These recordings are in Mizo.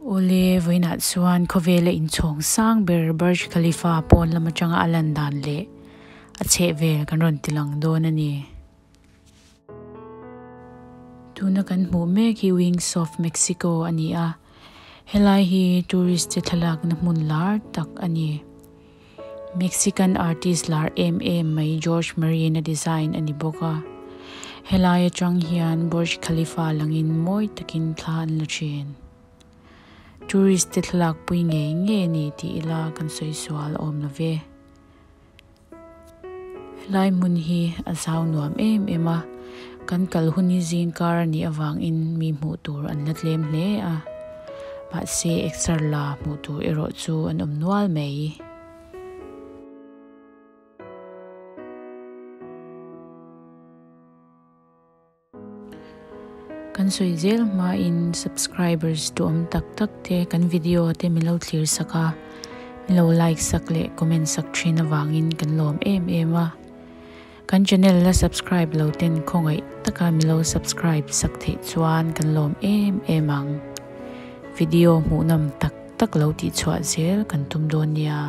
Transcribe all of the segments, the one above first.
Awle vawiinah chuan khawvela inchhawng sang ber Burj Khalifa pawn lam atanga a lan dan leh a chheh vel kan rawn ti lang dawn a ni. Tuna kan hmuh mek hi Wings of Mexico a ni a, helai hi tourist te thlalakna hmun lar tak a ni. Mexican artist lar em em mai George Marine a design a ni bawk a, helai atang hian Burj Khalifa langin mawi takin thla an la thin. Tourist te thlalak pui ngei ngei a ni tih ila kan sawi sual a awm lo ve. Helai hmun hi a zau nuam em em a, kan kal hun hi zing kar a nih avangin mi hmuh tur an la tlem hle a, mahse exer la hmuh tur erawh chu an awm nual mai. Kan sawi zel hmain subscribers duhawm tak tak te kan video te min lo thlir sak a, min lo like sak leh comment sak thin avangin kan lawm em em a. Kan channel la subscribe lo ten khawngaih taka min lo subscribe sak theih chuan kan lawm em em ang. Video hmuhnawm tak tak lo tihchhuah zel kan tum dawn nia.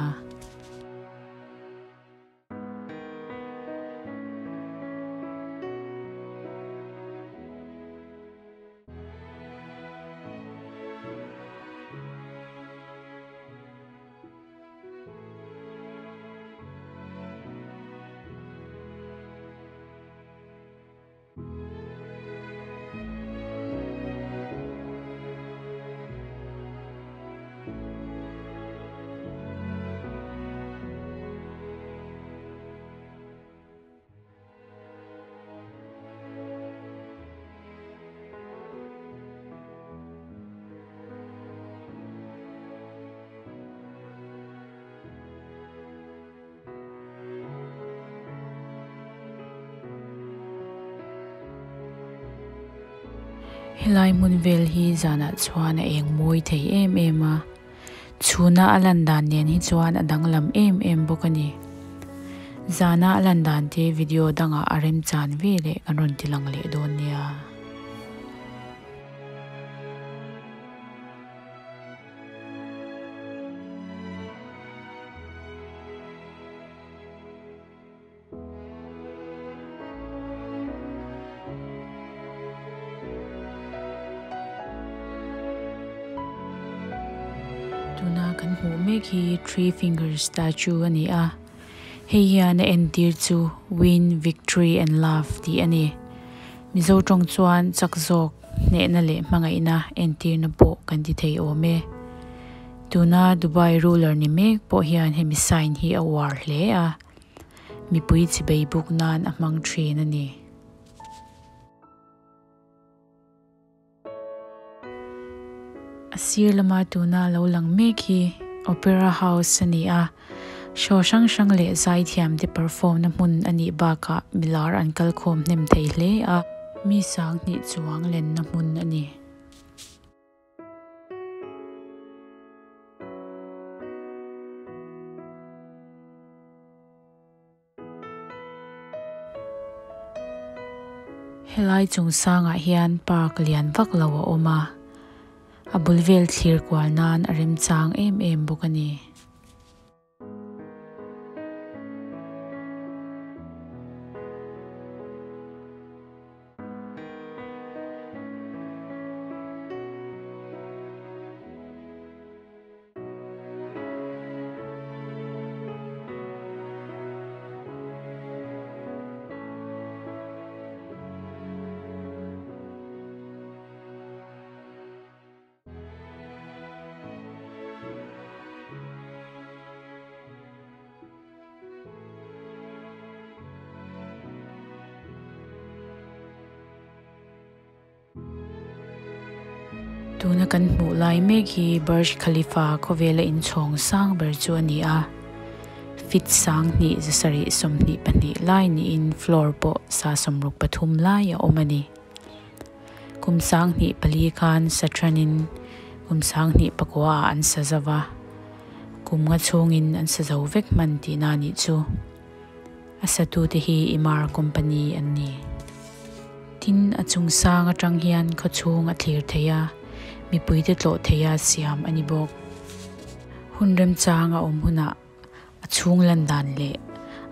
Helai hmun vel hi zanah chuan a eng mawi thei em em a, chhuna a lan dan nen hi chuan a danglam em em bawk a ni. Zana a lan dan te video dangah a remchan ve leh kan rawn ti lang leh dawn nia. Tuna kan hmuh mek hi three fingers statue a ni a, hei hian a entir chu win, victory and love tih a ni. Mizo tawng chuan chak zawk hnehna leh hmangaihna entirna pawh kan ti thei awm e. Tuna Dubai ruler ni mek pawh hian hemi sign hi a uar hle a. Mipui chibei buk nan a hmang thin a ni. A sir lama tuna lo lang mek hi Opera House a ni a, show hrang hrang leh zaithiam te perform na hmun a nih bakah milar an kalkhawm hnem thei hle a, mi sanghnih chuang lenna hmun a ni. Helai chung sangah hian park lian vak lo a awm a, a bul vel thlir kual nan a remchang em em bawk a ni. Tuna kan hmuh lai mek hi Burj Khalifa khawvela inchhawng sang ber chu a ni a, feet sang hnih zasarih 22 lai niin floor pawh sa 63 lai a awm a ni. Kum 2004 khan sa thanin kum 2009 ah an sa zo va, kum nga chhungin an sa zo vek hman tihna nih chu. A satute hi Emaar company an ni. Tin, a chung sang atang hian khaw chhung a thlir thei a, Mipuite tlawh theiha siam a ni bawk. Hun remchang a awm hunah a chhung lan dan leh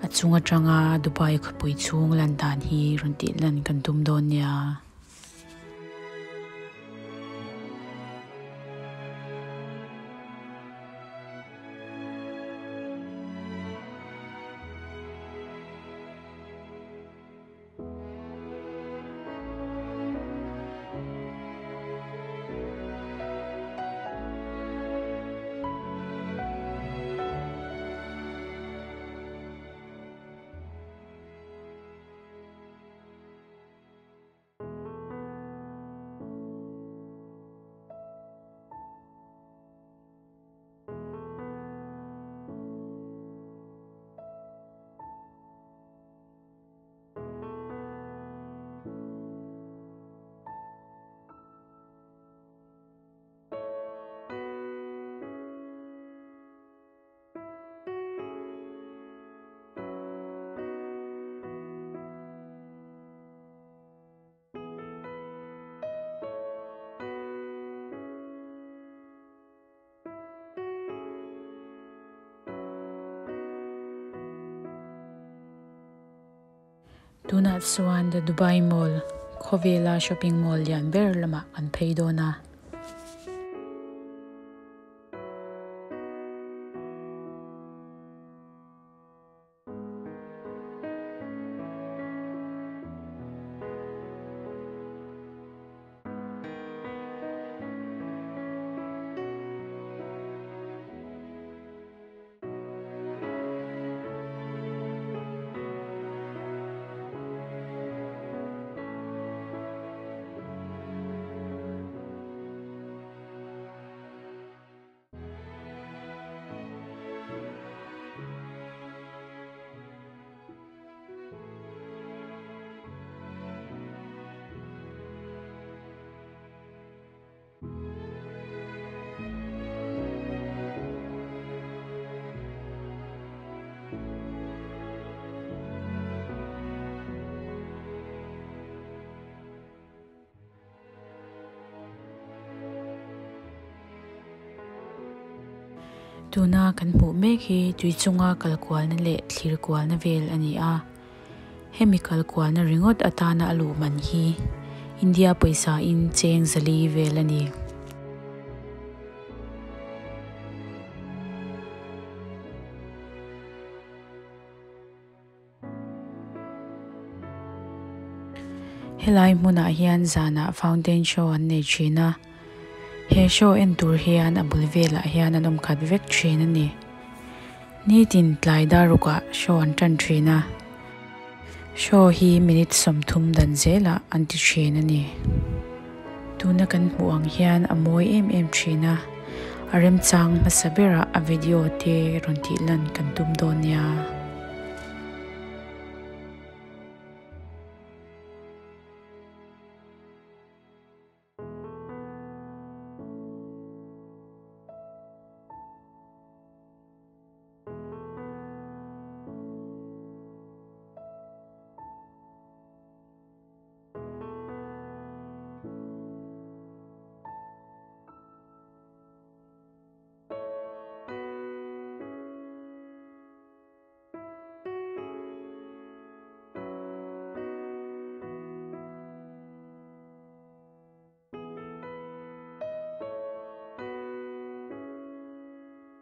a chung atanga Dubai khawpui chhung lan dan hi rawn tih lan kan tum dawn nia. Tunah chuan The Dubai Mall, khawvela shopping mall lian ber lamah kan phei dawn a. Tuna kan hmuh mek hi tui chunga kal kualna leh thlir kualna vel a ni a. Hemi kal kualna ringawt atana a luh man hi India pawisa in cheng zali vel a ni. Helai hmunah hian zanah fountain show an nei thin a, he show en tur hian a bul velah hian an awm khat vek thin a ni. Nitin tlai dar rukah show an tan thin a, show hi minute 30 dan zelah an ti thin a ni. Tuna kan hmuh ang hian a mawi em em thin a, a remchang hmasa berah a video te rawn tih lan kan tum dawn nia.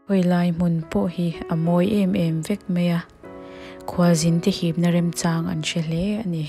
Hawilai hmun pawh hi a mawi em em vek mai a, khualzin te hipna remchang an hre hle a ni.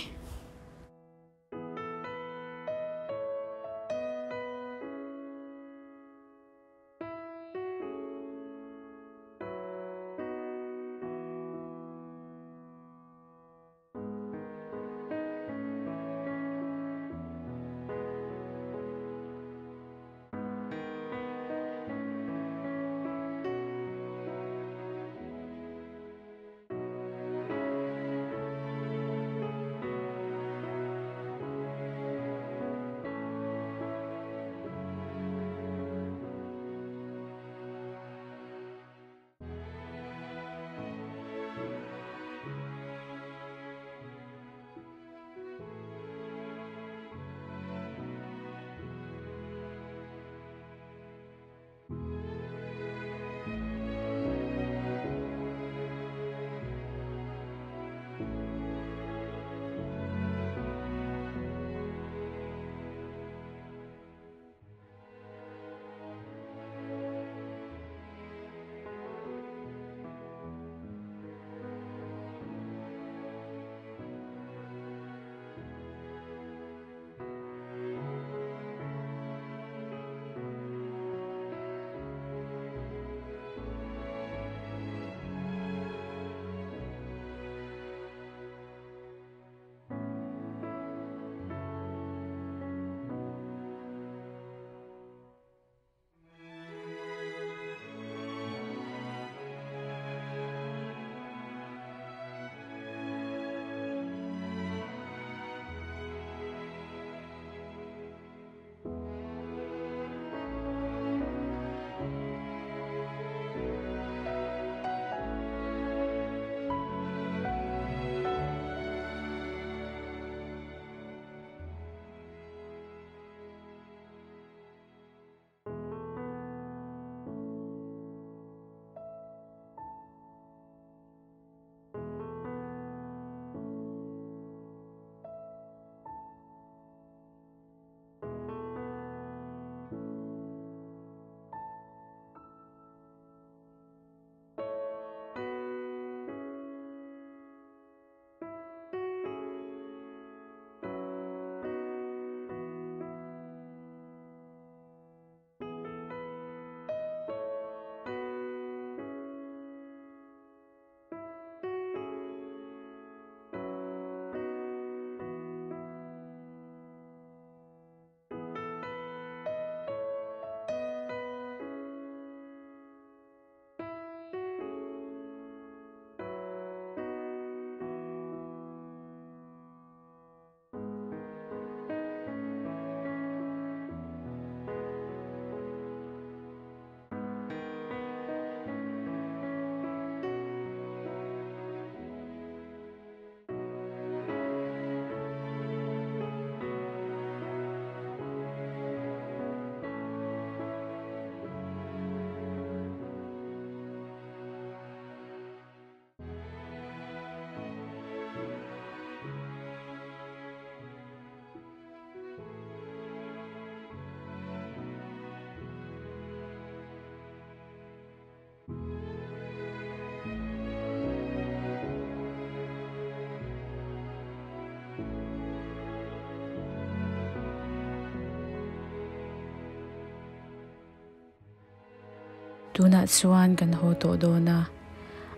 Tunah chuan kan haw tawh dawn a,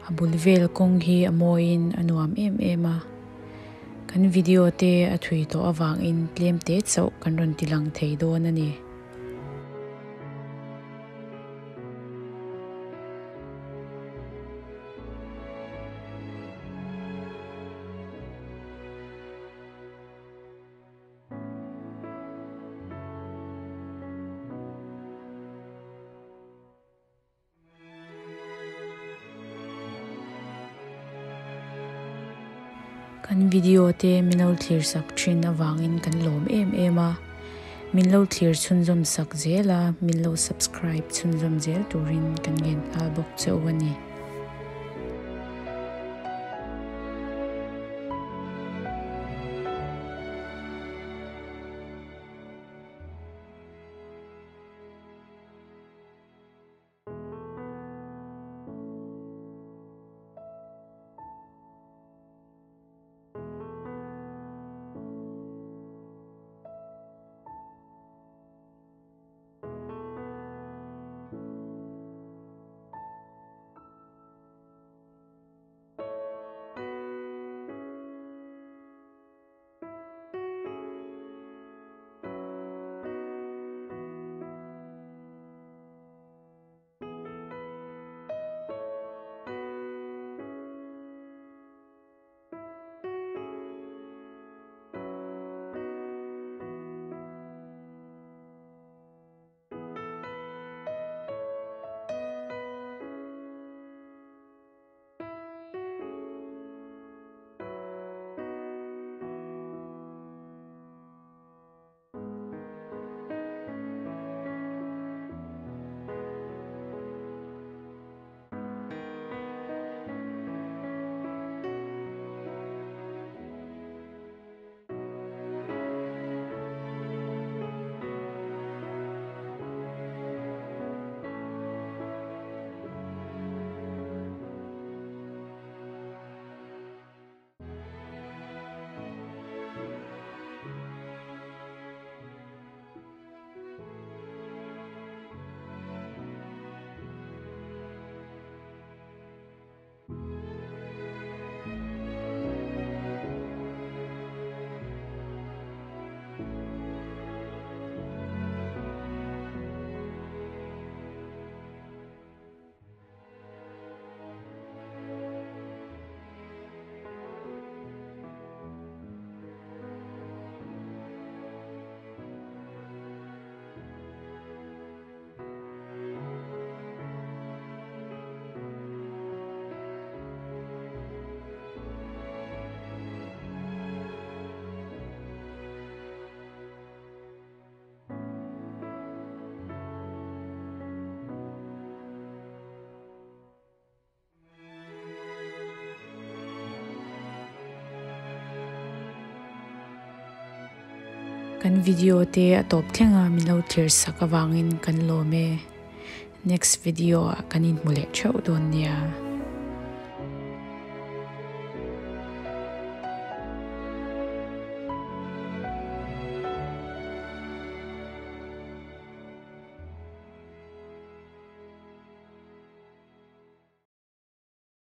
a bul vel kawng hi a mawiin a nuam em em a. Kan video te a thui tawh avangin tlem te chauh kan rawn ti lang thei dawn a ni. Kan video te min lo thlir sak thin avangin kan lawm em em a, min lo thlir chhunzawm sak zel a, min lo subscribe chhunzawm zel turin kan ngen nghal bawk che u a ni. Kan video te a tawp thleng a min lo thlir sak avangin kan lawm e. Next video ah kan inhmu leh theuh dawn nia.